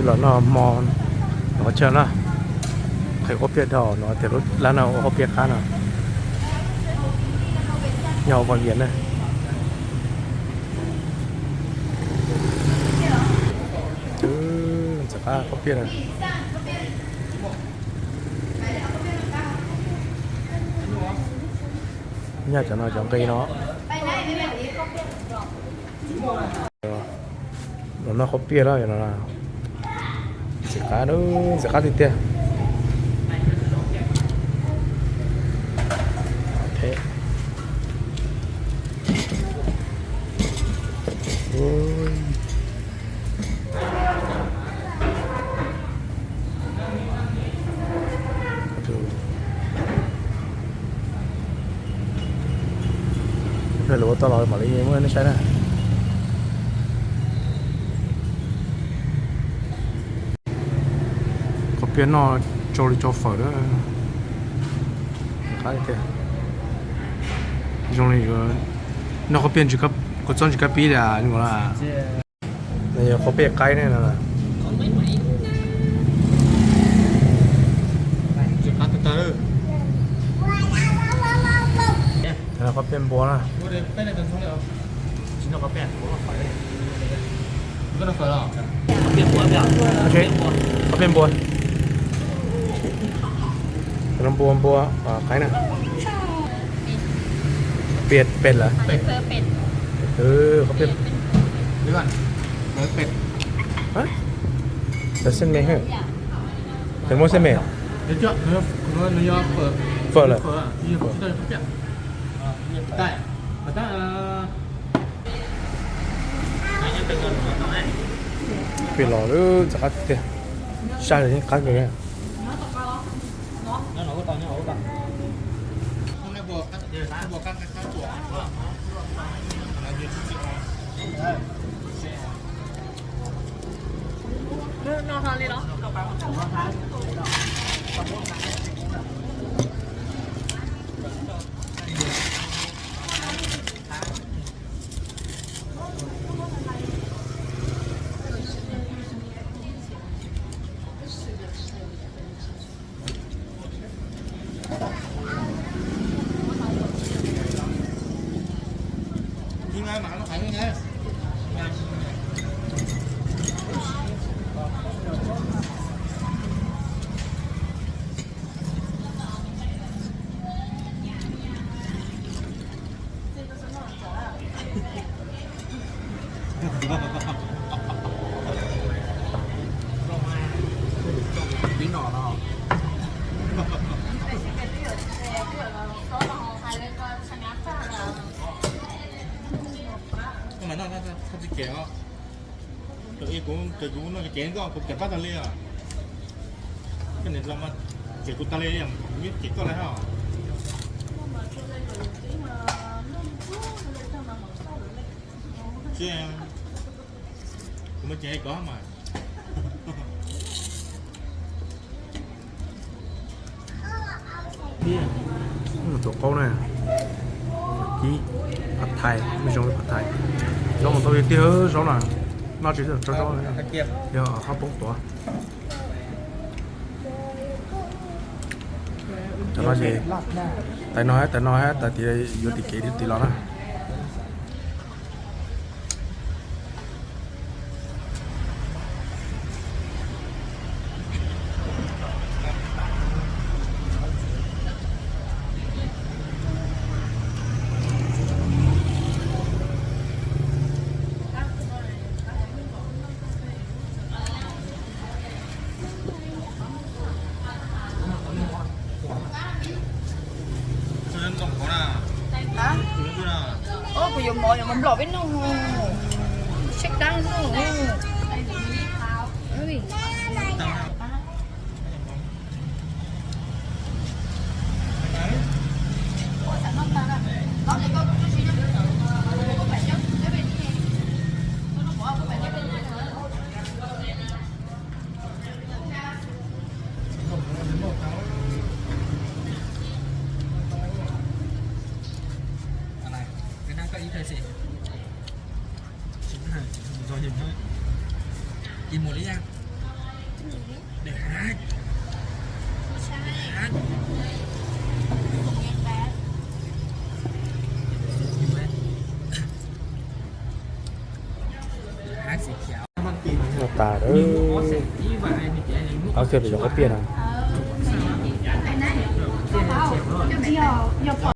Noj hmo no chaw na, qhwv khaub piaj dhau no tias lub lab no ua khaub piaj qab no. Nyob hauv Vaj Viam na. Ntxim qab khaub piaj na. Nyaj cov no cov nqi no. Los noj khaub piaj lawm no. Ntxim qab, ntxim qab tiag tiag. Peb lawv ua tau los mam li muab nej saib na. Khaub piaj noj tsau li tsau fawm na. Qab tiag. Zoo li yuav noj khaub piaj, kua txob ntsis kab pib li no. Yog khaub piaj qaib ne no. Khaub piaj npua na. Khaub piaj npua. Npua, npua qaib na. Piaj pem lawm. Khaub piaj. Lawv xeb me, lawv muab xeb me. Fawm lawm. Pem los ntxim qab tiag tiag. Saj lawm yeej qab kawg. Ces kuv noj ces kuv kam pab tag li os. Koj niam los mas ces kuv tag li, kuv yeej ces koj lawm os. Tsis, kuv mas ces koj mas. Tus qaub na, kib phav thais, zoo li phav thais. Zaub mas tau tiag tiag, zaub na, noj tsis tau zaub, yog qab poob tuav. Cov no ces, tais no, tais no, tais tias yuav tim kev tim los na. Ub, kuv yuav mov, yuav mov nplog peb noj. Tshaib plab noj. Ib mus li yag. Tas, ob kiag los yog qaib piaj na.